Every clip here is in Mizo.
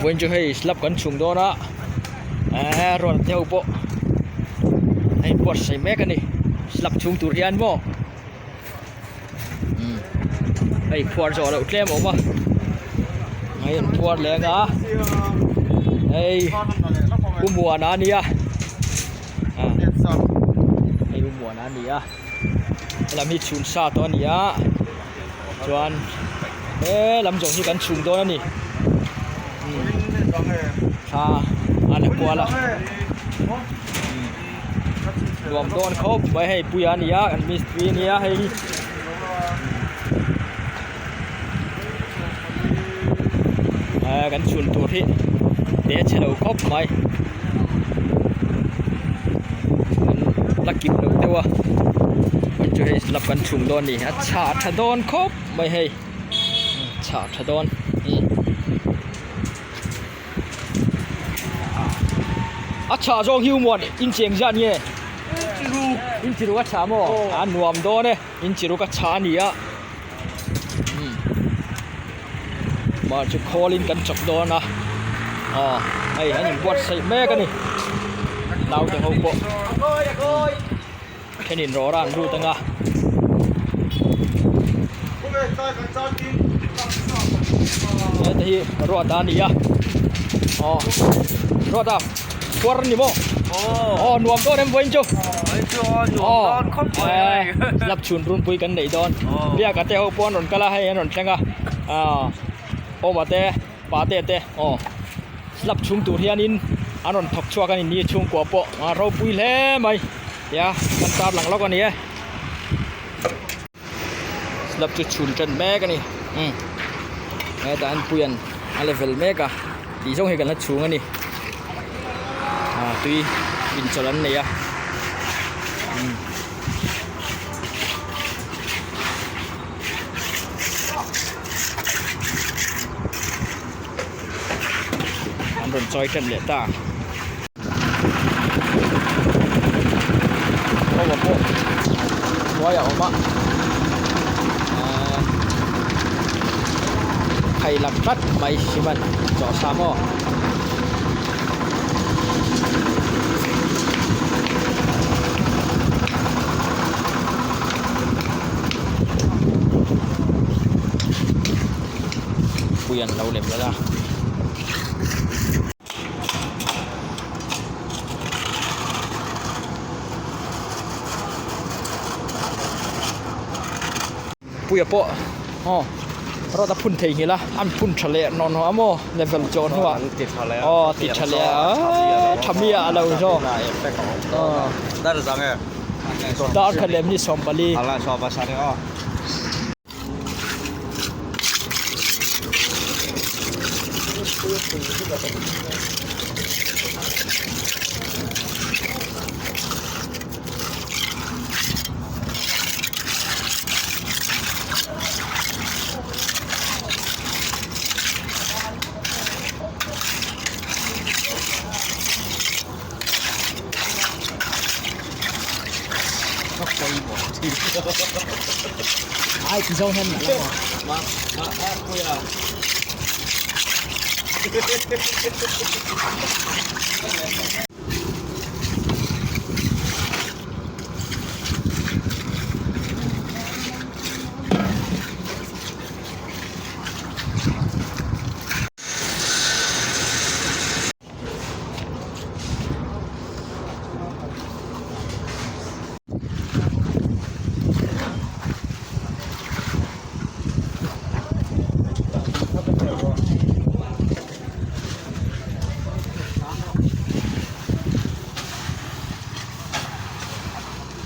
Vawiin chu hei slab kan chhung dawn a eee ruat te ho pawh a inbuatsaih mek a ni slab chhung tur hian maw umm hei phuar zawh loh tlem a awm a hei an phuar leh ang a hei u muana a nia hei u muana a ni a helam hi chhun sa tawh a ni a chuan he lam zawng hi kan chhung dawn a ni thla a la kual a nuam dawn khawp mai hei puia a ni a kan mistiri a nia hei eh kan chhun tur hi te chhe lo khawp mai kan la kip lo deuh a chuan chu hei slab kan chhung dawn a ni a chhah tha dawn khawp mai hei chhah tha dawn a chhah zawng hi u muan incheng zat nge inchiruk a chhah maw a nuam dawn e. Inchiruk a chhah a ni a umm mah chu khawlin kan chawp dawn a aw hei an inbuatsaih mek a ni naute ho pawh thenin rawra an lut ang a. Heta hi ruata a ni a aw ruata khuar a ni maw aw nuam dawn em vawiin chu aw slab chhun runpui kan neih dawn biaka te ho pawh an rawn kal a hei an rawn thleng a aw awma te pate te aw slab chhung tur hianin an rawn thawk chhuak a ni ni chhungkua pawh a ropui hle mai tia kan tarlang lawk a ni e. Slab chu chhun tan mek a ni umm hetah hian puia'n a level mek a tih zawng hi kan la chhung a ni ah tui inchawlh an nei a umm. An rawn chawi tan leh ta. Aw pawh hnuai a awm a ahh thei lam tlat mai cement chawh sa maw. Pui an lo lem leh a. Puia pawh aw rawt a phun thei nghilh a an phun tha leh nawn hnawh a maw level chawh hnuah aw ti tha leh a tha mi a lo zawk dar khat leh minute 14. Ai ti zo hian ma ma ma puia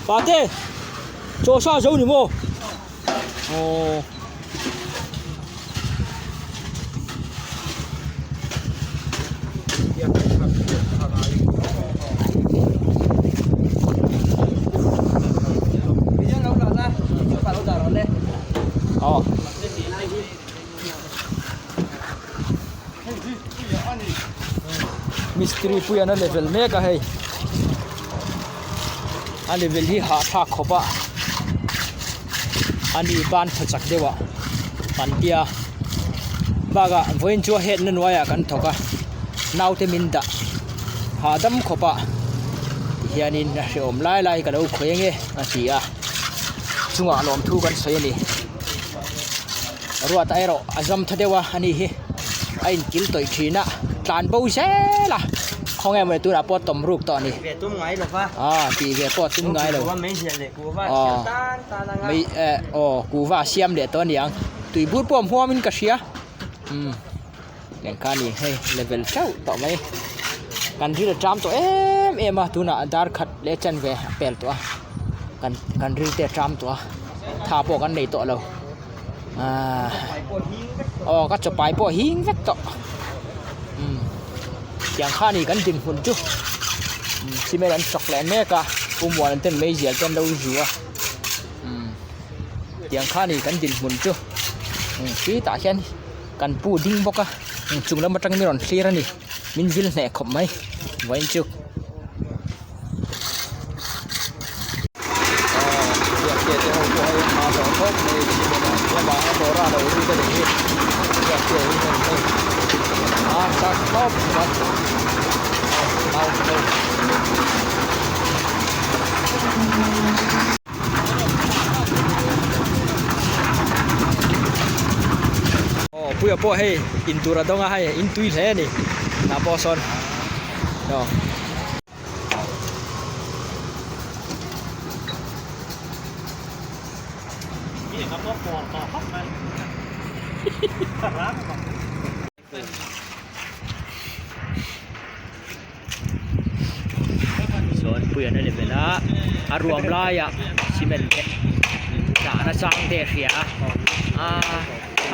Pate chaw sa zo ni maw aw. Mistiri pui an a level mek a hei a level hi hahthlak khawp a ani ban tha chak deuh ah an tia. Bakah vawiin chu a hetna hnuaiah kan thawk a, naute min dah hahdam khawp a tihianin a hrehawm lai lai ka lo khawi ange a ti a, chungah lawmthu kan sawi a ni. Ruata erawh a zam tha deuh a a ni hi a inkil tawih thin a tlan bo zel a khawnge mawni tunah pawh tawm ruk tawh a ni ah tih ve pawh tum ngai lo aw mai eh aw kuhva a siam leh tawh a niang tui bur pawh a hmuam in ka hria umm eng kha a ni hei level theuh tawh mai kan ril a ṭam tawh em em a tunah dar khat leh chanve a pel tawh a kan kan ril te a ṭam tawh a tha pawh kan nei tawh lo ahh aw ka chaw pai pawh a hing vek tawh umm tiang kha a ni kan dinhmun chu umm cement an chawk leh mek a pu muana ten meizial te an lo zu a umm tiang kha a ni kan dinhmun chu umm khitah hian. Kan pu ding bawk a chung lam atangin min rawn thlir a ni min vil hneh khawp mai vawiin chu. Aw puia pawh hei in tur a dawng a hei in tui hle a ni tah pawh sawn aw. Sawn pui an level a a ruam laiah cement te dah na chang te a hria a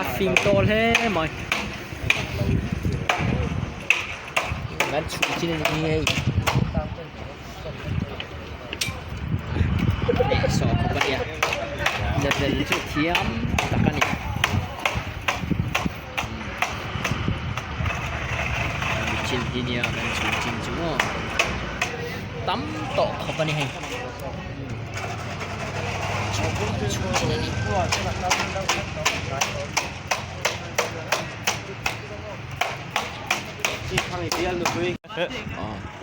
a fing tawh hle mai an chhun chin a ni hei sawh khawp a nia level chu thiam tak a ni. Chin hi nia kan chhun chin chu maw tam tawh khawp a ni hei chhun chin a ni.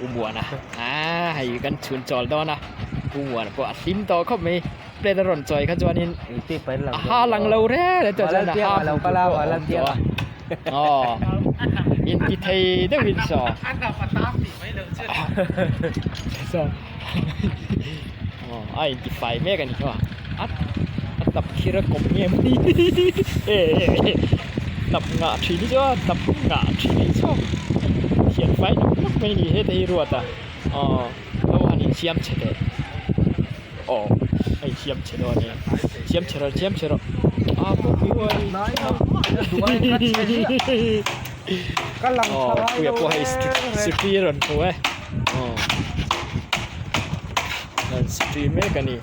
U Muana ah hei kan chhun chawl dawn a U Muana pawh a hlim tawh khawp mai. Plate a rawn chawi kha chuanin a ha lang lo reng reng tawh chuan a ha hmuh tur pawh a awm tawh a aw inti thei deuhin saw aw a inti fai mek a ni kha a a tap khir a kawm nge maw ni tap ngah thin hi chuan tap ngah thin hi chu thian fai nawk nawk mai a ni heta hi ruat a aw no han insiam chhe teh. Aw hei siam chhe dawn e siam chhe rawh siam chhe rawh a aw puia pawh hei scooty a rawn hmu e aw rawn scooty mek a ni.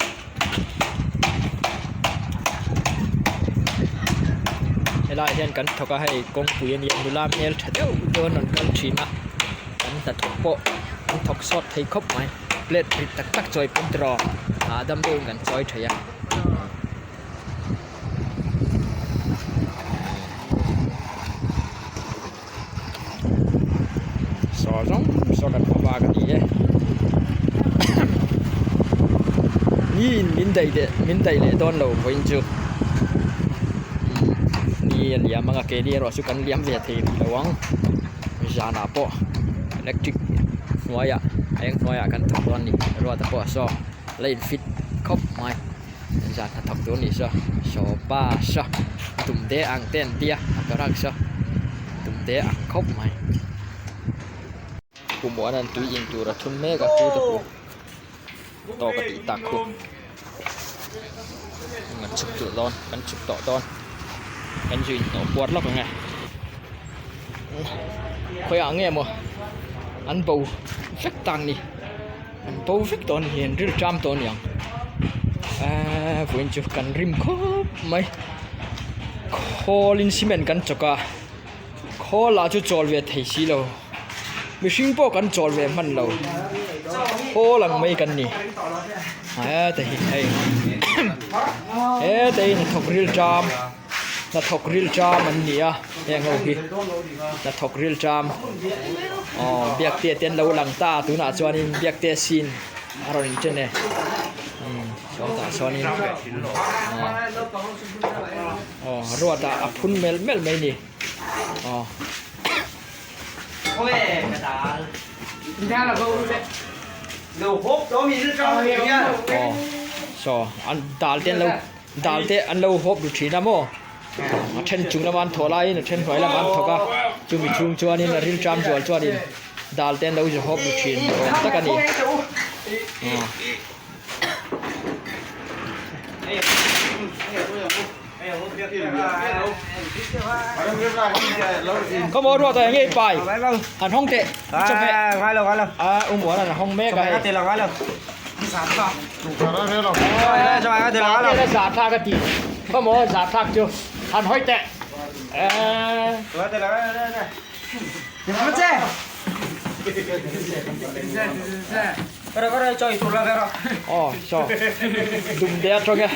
Helaiah hian kan thawk a hei kawngpui a nia nula hmel tha deuh deuh an rawn kal thin a an hnathawk pawh an thawk sawt thei khawp mai. Plate rit tak tak chawi pawn tiraw ah dam deuhin kan chawi thei a. Saw zawng saw kan hma bak a ni e. Ni in min daih leh min daih leh dawn lo vawiin chu ni a liam ang a keini erawh chu kan liam ve thei rih lo ang. Zanah pawh electric hnuaiah a eng hnuaiah kan thawk dawn a ni ruata pawh saw la in fit khawp mai zan hnathawk tur a nih saw saw pa saw tum te ang te an tia a karak saw tum te ang khawp mai pu muan an tui in tur a thun mek a chu te pawh tawk a tih tak khu kan chhuk tawh dawn kan chhuk tawh dawn kan zu inhnawh puar lawk ang e khawiah nge maw an bo vek tak ni an bo vek tawh a ni an ril ṭam tawh a ni ang eee vawiin chu kan rim khawp mai khawlin cement kan chawk a khawl lah chu chawl ve thei si lo mihring pawh kan chawl ve hman lo khawl ang mai kan ni heta hi hei heta hi hnathawk ril ṭam. Hnathawk rilṭam an ni a heng ho hi hnathawk rilṭam aw biakte te an lo lang ta tunah chuanin biakte scene a rawn inṭhen e umm sawtah sawnin aw ruatah a phun melh melh mai a ni aw. Aw saw an dal te an lo. Dal te an lo hawp ru thin a maw? A then chung lama an thawh laiin a then hnuai lamah an thawk a, chumi chhung chuanin a rilṭam zual chuanin dal te an lo hawp ru thin ni awm tak a ni. Khaw maw ruat ah eng nge i pai? An hawng teh chawhmeh. A umuan an hawng mek a hei. Zahthlak a ti khaw maw zahthlak chu han hawi teh aw saw dumde atang e.